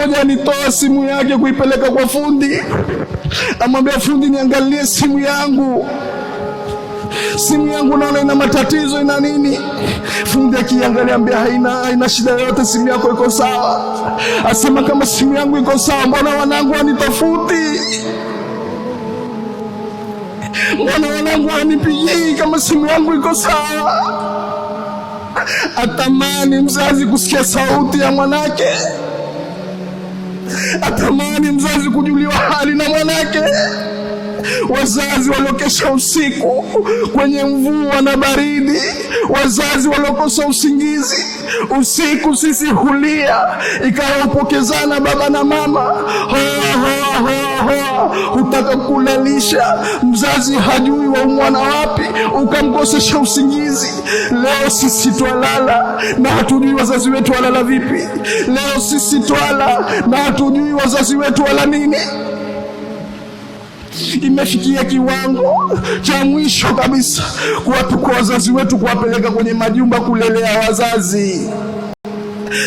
Mmoja alitoa simu yake kuipeleka kwa fundi, amwambia fundi, niangalie simu yangu, simu yangu naona ina matatizo, ina nini? Fundi akiangalia, ambia haina shida yoyote, simu yako iko sawa. Asema kama simu yangu iko sawa, mbona wanangu wanitafuti? Mbona wanangu wanipigii kama simu yangu iko sawa? Atamani mzazi kusikia sauti ya mwanake, atamani mzazi kujuliwa hali na mwanake. Wazazi waliokesha usiku kwenye mvua na baridi, wazazi waliokosa usingizi usiku, sisi hulia, ikawa upokezana baba na mama, hoa hoa hoa hoa, hutaka kulalisha mzazi, hajui wa mwana wapi, ukamkosesha usingizi. Leo sisi twalala na hatujui wazazi wetu walala vipi. Leo sisi twala na hatujui wazazi wetu wala nini. Imefikia kiwango cha mwisho kabisa kuwatukua wazazi wetu, kuwapeleka kwenye majumba kulelea wazazi.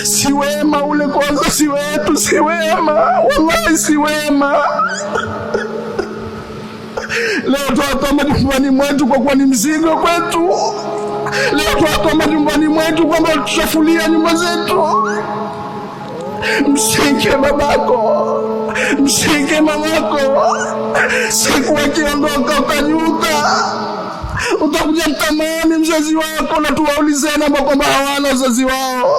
Si wema ule kwa wazazi wetu, si wema, wallahi si wema. Leo twawatoa majumbani mwetu kwa kuwa ni mzigo kwetu. Leo twawatoa majumbani mwetu kwamba tuchafulia nyumba zetu. Mshike babako, mshike mamako. Siku akiondoka utajuta, utakuja mtamani mzazi wako, na tuwaulizeni ambao kwamba hawana wazazi wao.